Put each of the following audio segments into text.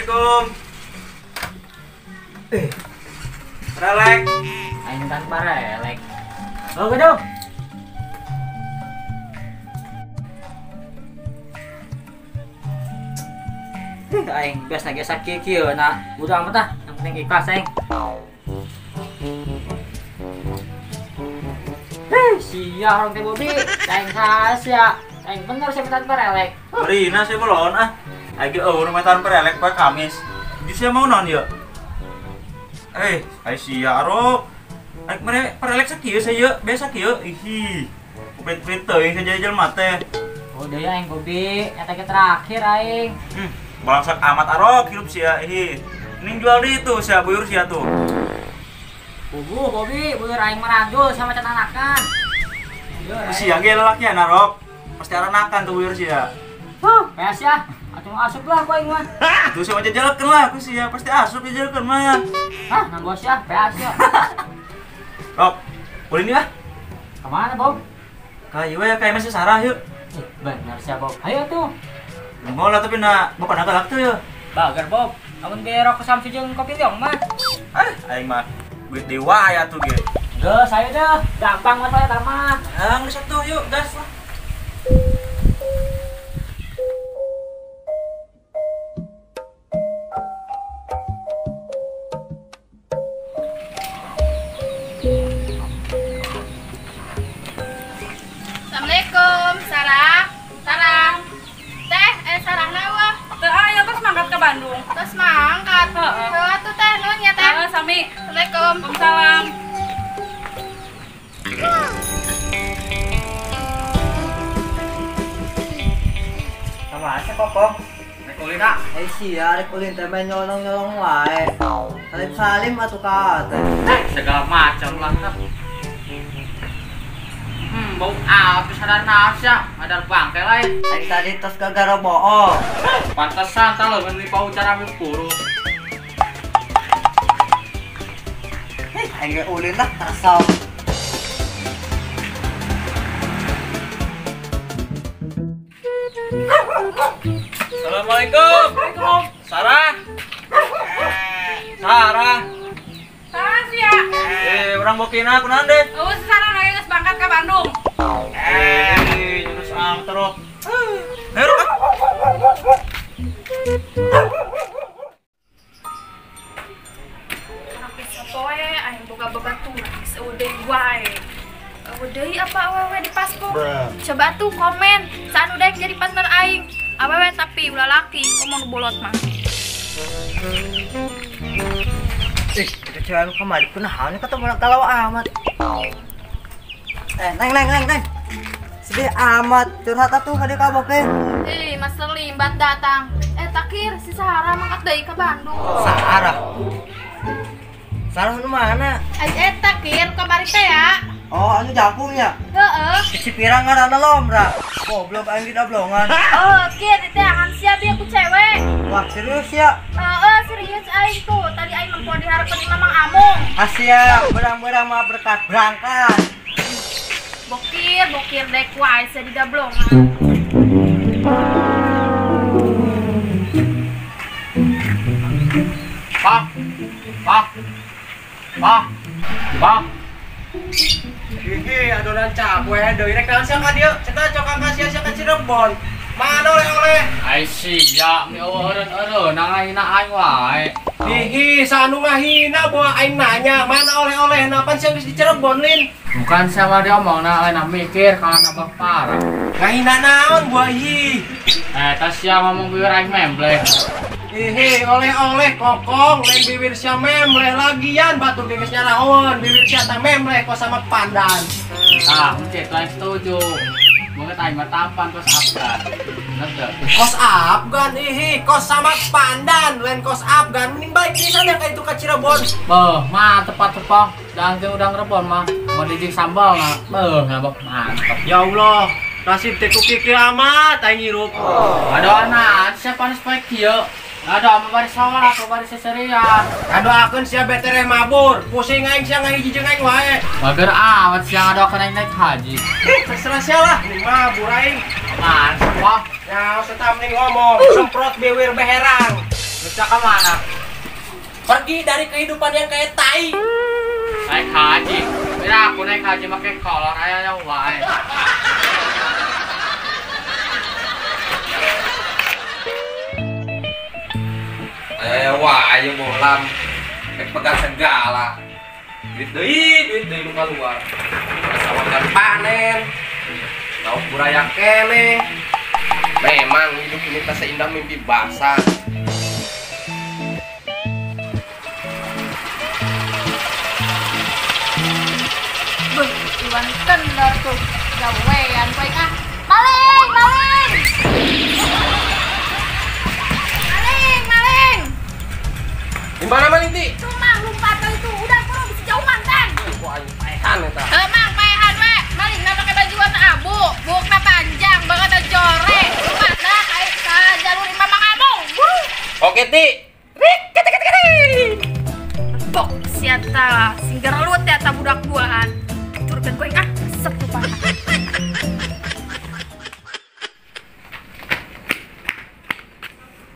Assalamualaikum. Relek. Aing tanpa relek. Oh, gedung. Aing biasa ge sakieu kieu na bodo amat ah, yang penting ikhlas aing. Sia orang teh Bobi, aing sia. Aing bener sia tanpa relek. Rina sia melon ah. Aing eueuh nu tanpa relek poe Kamis. Di sia mau naon ieu? Ai sia arok. Aing mere perelek sakieu sia biasa kieu. Ih. Kupet-kupet teuing saja jelema teh. Oh deui aing Bobi, eta ge terakhir aing. Bangsat amat arok hirup sia ih. Ning jual di itu sia buyur sia tuh. Bubu Bobi, buyur aing maranjul sama can anakan. Sia ge lalakian arok. Pasti aranakan tuh buyur sia. Huh, peas ya. Atuh asup lah ku aing mah. Tuh sia mah jajalekeun lah ku sia, pasti asup jajalekeun mah. Hah, nang bos ya, peas ya. Rok, ulin lah. Kemana, Bob? Ka ieu we ka imah si Sarah yuk. Bener sia, Bob. Ayo tuh. Mau lah tapi nak bukan agak tuh ya. Bager Bob, amun berok ke Samsu jeung kopi liong mah. Aing mah duit dewa ya tuh ge. Geus ayo deh, gampang masalah eta mah. Ah, geus atuh yuk, gas lah. Assalamualaikum, Sarah. Sarah. Teh, Sarah nawa. Teh aya terus mangkat ke Bandung. Terus mangkat. Heeh. Heeh tuh teh nuhun ya teh. Heeh, sami. Assalamualaikum. Waalaikumsalam. Sama asa kokong. Rek ulin ah. Eh sia rek ulin teh main nyolong-nyolong wae. Salim-salim atuh ka teh. Segala macam lah. Bau abis ada nasi, ada bangkai lain. Aing tadi tos gagara bohong. Pantesan tah leuweung di bau cara puru. Aing ge ulin lah tasau. Assalamualaikum. Waalaikumsalam. Sarah. Sarah. Sarah sia. Urang bokina kunaon deh? Eueuh si Sarah nu geus bangkat ka Bandung. Terus am teruk. Ayo, Poe aing boga babaturan geus eueuh deui wae. Eueuh deui apa awewe di Facebook? Coba tuh komen, saanu daek jadi partner aing. Awewe tapi ulah laki, komo nu bolot mah. Ih, itu cewek anu kamari kunaon ketemu galau amat. Neng neng neng neng. Sedih amat, curhat atuh ka dieu ka boke. Ih, Mas Limbat datang. Takir si Sarah mangkat deui ka Bandung. Sarah. Sarah nu mana? Eta kir kamari teh ya. Oh, anu jangkungnya. Heeh. Si pirang ngaranna lomra. Goblok aing didablongan. Oh, kir diteangan sia bieu ku cewek. Wah, serius ya? Heeh, serius aing tuh. Tadi aing nempo di harapan imah Mang Amung. Asia, berang-berang mah berkat berangkat. Bokir, bokir dek wae sia didablongan. Pak. Pak. Pak. Pak. Hihi, adonan cakwe deui rek naon sia ka dieu? Cenah cokang ka sia sia ka Cirebon. Mana oleh-oleh? Ai sia, mi eueuh eureun-eureun ngahina aing wae. Hihi, sanu ngahina bawa aing nanya, mana oleh-oleh napan sia geus di Cirebon lin? Bukan sama dia omongna lain mikir kalau nambah parah. Ngahina naon buah hi? Tas sia ngomong bibir aing membleh. Hihi, oleh-oleh kokong, lain bibir sia membleh lagian batur geus nyarahoan, bibir sia teh membleh kok sama pandan. Tah, mencet lain setuju. Mungkin aing mah tampan kos Afgan. Bener teu? Kos Afgan ihi, kos sama pandan, lain kos Afgan. Mending balik di sana ka itu ka Cirebon. Beuh, mantep atuh. Dan teh udang Rebon mah mau dijing sambal na. Beuh, ngabok mantep. Ya Allah, nasib teh ku kieu amat aing hirup. Aduh, nah, siapa panas poe kieu? Aduh, ama bari sholat, atau bari seserian. Aduh, akeun sia betereh mabur. Pusing aing sia ngahiji jeung aing wae. Bager amat sia ngadoakeun aing naik haji. Terserah sia lah, mending mabur aing. Mantep, wah. Ya, usah mending ngomong, semprot bibir beherang. Bisa ke mana? Pergi dari kehidupan yang kayak tai. Naik haji. Bila aku naik haji pakai kolor aya yang wae. Wah, ayo bolam. Rek pegang segala. Duit deui nu kaluar. Sawah kan panen. Lauk burayak keneh. Memang hidup ini tak seindah mimpi basah. Beuh, Iwan kendor tuh. Gawean poe ah. Maling, maling. Maling, maling. Di mana maling, Ti? Tuh, Mang, lompatan itu udah buru bisa jauh mantan. Kok aing paehan eta. Heuh, Mang, paehan we. Malingna pakai baju warna abu, bukna panjang, banget jorek. Lompatna ka jalur imam kamu. Buru. Oke, Ti. Rik, kete kete kete. Bok, siata sing gerelut ya ta budak buahan. Turunkan koing ah, sep lupa.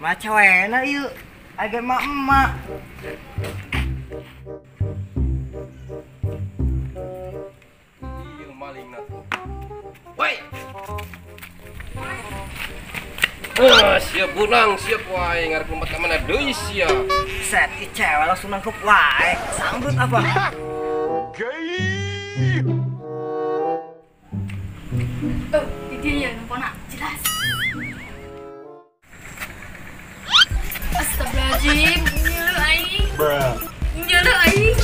Ma cewena ieu. Agak emak emak. Iya malingna tuh. Woi. Siap bunang, siap wae ngarep lompat ka mana deui sia. Set, ih cewek langsung nangkep wae. Sambut apa? Gay. Ini ya nempona jelas. Astagfirullahaladzim, nyeleu aing. Nyeleu aing.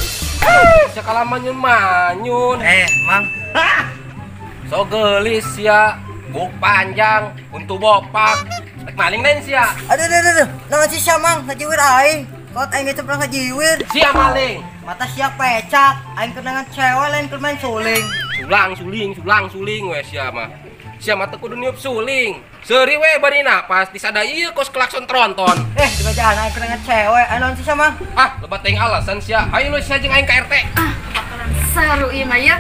Sakala manyun manyun. Mang. So gelis sia, buk panjang, untu bopak. Rek maling lain sia. Aduh, aduh, aduh. Naon si sia, Mang, ngajiwir aing. Kot aing geus pernah ngajiwir. Sia maling. Mata sia pecak, aing kenangan cewek lain keur main suling. Sulang suling, sulang suling we sia mah. Sia mah teu kudu niup suling. Seuri we bari napas disada ieu kos klakson tronton. Dibacaan aing kenangan cewek, aing naon si sia mah? Ah, lebat teuing alasan sia. Hayu lu sia jeung aing ka RT. Ah, bakalan seru ieu mah ya.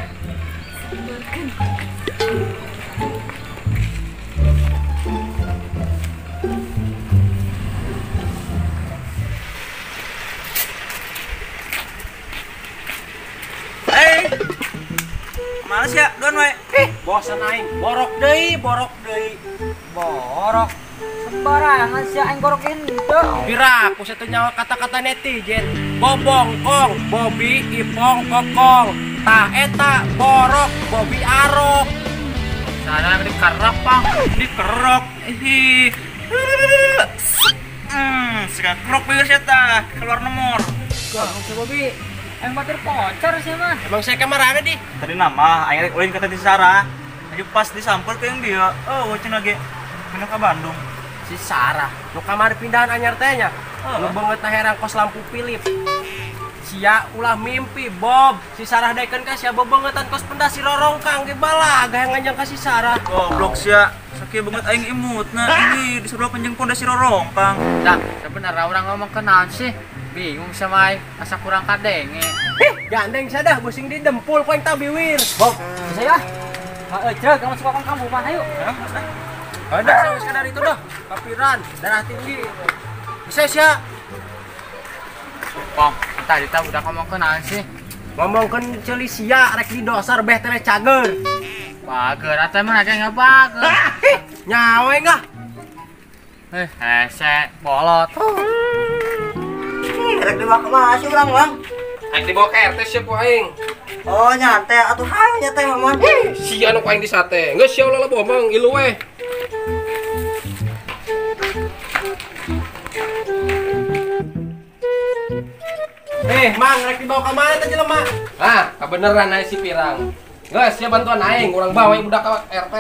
Sambeurkeun. Males ya, don we. Bosan aing, borok deui, borok deui. Borok. Sembarangan sia aing gorokin teu. Pira aku teu nyawa kata-kata netizen. Bobongkong, Bobi Ipong Kokong. Tah eta borok, Bobi Arok. Sana dikerok, Pang. Dikerok. Ih. Sekarang kerok beueur sia tah, keluar nomor. Gong si Bobi. Yang batur pocor sih mah. Emang saya kamarana di? Tadi nama aing rek ulin kata di Sarah. Lagi pas disamper ke yang dia. Oh, cenah ge pindah ke Bandung. Si Sarah, nu kamari pindahan anyar teh nya. Nu beungeut herang kos lampu Philip. Sia ulah mimpi Bob. Si Sarah daekeun ka sia bebeungetan kos pendasi rorongkang ge balah gaya nganjang ka si Sarah. Goblok sia. Sakieu beungeut aing imutna. Ini di sebelah panjang pondasi rorongkang. Dah, sebenarnya orang ngomong kenaon sih? Bingung sama aing, asa kurang kadenge. Gandeng sadah busing di dempul ku aing tabiwir. Bob, saya ah. Heeh, ceuk kamu suka kamu mah ayo. Ada saya sekadar itu dah. Papiran, darah tinggi. Bisa sia. Pong, tadi tah udah ngomong kenaon sih? Ngomongkeun ceuli sia rek di dosar beh teh cager. Bager atuh emang aja enggak bager. Nyawe enggak? Hese, bolot. Rek dibawa kemana sih urang, Mang? Aing dibawa ke RT sia ku aing. Oh, nyante atuh hayu nyate mah. Sia nu ku aing disate. Geus sia ulah leboh Mang, ilu we. Mang, rek dibawa ka mana teh jelema? Ah, kabeneran aya si Pirang. Geus sia bantuan aing, urang bawa budak ka RT.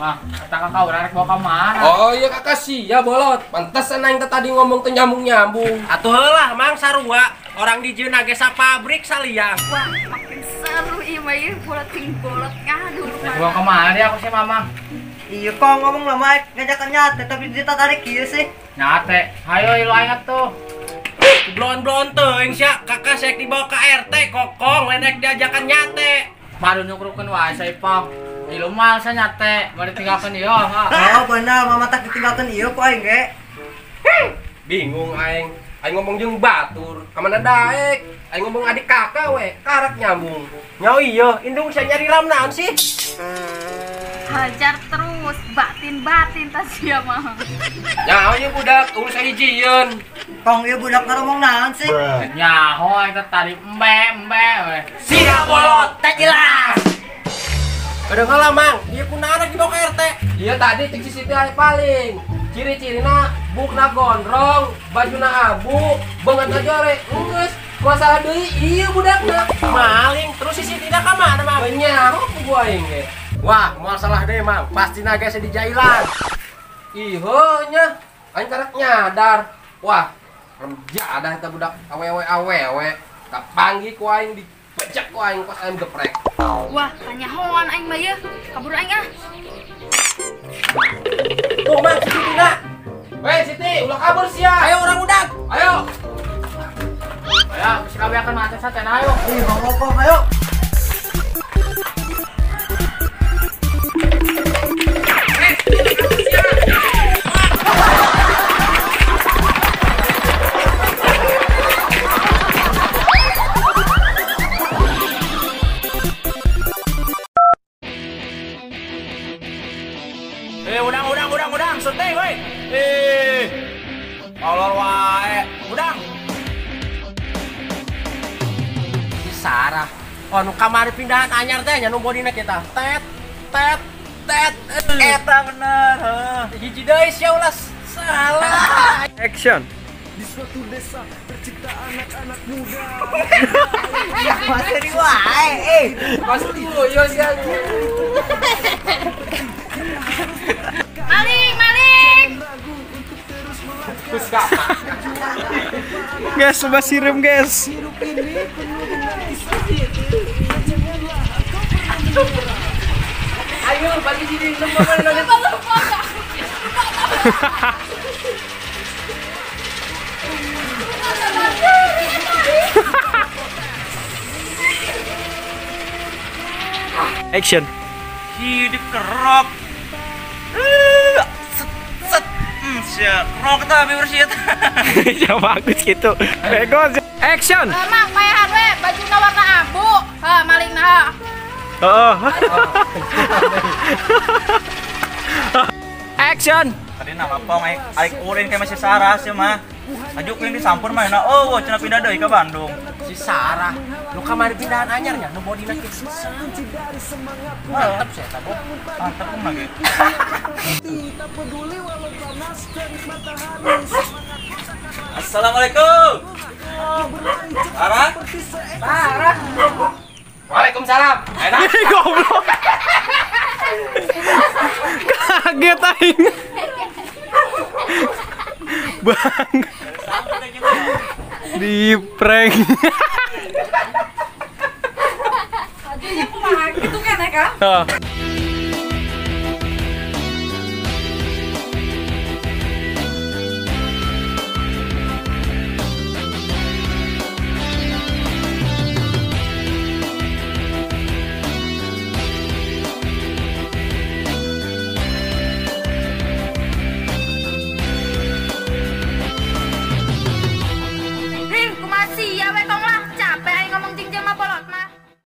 Mah, kata kakak urang rek bawa ka mana? Oh iya kakak sia bolot. Pantesan aing teh tadi ngomong teu nyambung-nyambung. Atuh heulah Mang sarua, orang di jeung ge sapabrik saliang. Wah, makin seru ieu mah ieu bolot ting bolot ngadu. Rek bawa ka mana dia aku sih Mama? Iya kok ngomong lah Mike, ngajakan nyate tapi ditarik kieu sih. Nyate. Hayo ilu aing atuh. Blon-blon teuing sia, kakak saya dibawa ke RT kokong, lain rek diajakan nyate. Baru nyukrukeun wae saya Pong. Ilu mah saya nyate, bari tinggalkeun ieu ha. Oh benar, mama tak ditinggalkeun ieu ku aing ge. Bingung aing. Aing ngomong jeung batur, ka mana daek? Aing ngomong adik kakak we, karak nyambung. Nyawa iya, indung saya nyari ram naon sih? Hajar terus, batin-batin tas sia mah. Nyaho ieu budak, urus hijieun. Tong ieu budak ngaromong naon sih? Nyaho aing teh tadi embe-embe we. Sia bolot, teh jelas. Udah ngalah mang, ieu kunaon dibawa ke RT? Iya tadi cek si Siti aya paling. Ciri-cirina bukna gondrong, bajuna abu, beungeutna jore, enggeus. Masalah deui ieu budakna. Maling, terus si Siti ka mana mang? Nyaho ku gua aing ge. Wah, moal salah deui mang, pasti naga di jailan. Iho nya, aing karek nyadar. Wah, remjadah eta budak awewe awewe. Kapanggih ku aing dibejek ku aing kos aing geprek. Wah, kanyahoan aing mah yeuh. Kabur aing ah. Tuh mang, si Siti na. Weh Siti, ulah kabur sia. Ayo urang udag. Ayo. Ayo, geus kabeakeun mah teh ayo. Ih, ngomong ayo. Udang, seteh woi. Tolol wae. Udang. Si Sarah. Oh, nu kamari pindahan anyar teh nya nu bodina kita. Tet tet tet. Eta bener, heuh. Hiji deui sia ulah salah. Action. Di suatu desa tercipta anak-anak muda. Ya masih wae, eh. Pasti yo sia. Maling, maling. Guys, coba sirum guys. Ayo bagi sini lupa. Action. Hi dikerok. Set set. Sia, kerok tah bersih eta. Ya bagus gitu. Bego. Action. Mang paehan we bajuna warna abu. Ha malingna ha. Heeh. Action. Tadi nama pong aing ulin kayak masih Sarah sih mah. Aju kuing disampur mah na oh cenah pindah deui ka Bandung. Si Sarah, nu kamari pindahan anyar nya, nu bodina kieu. Mantep sih eta, Bob. Mantep mah ge. Assalamualaikum. Sarah? Sarah. Waalaikumsalam. Enak. Goblok. Kaget aing. Bang. Di prank. Aduh, kumaha gitu kan ya, Kak? Heeh.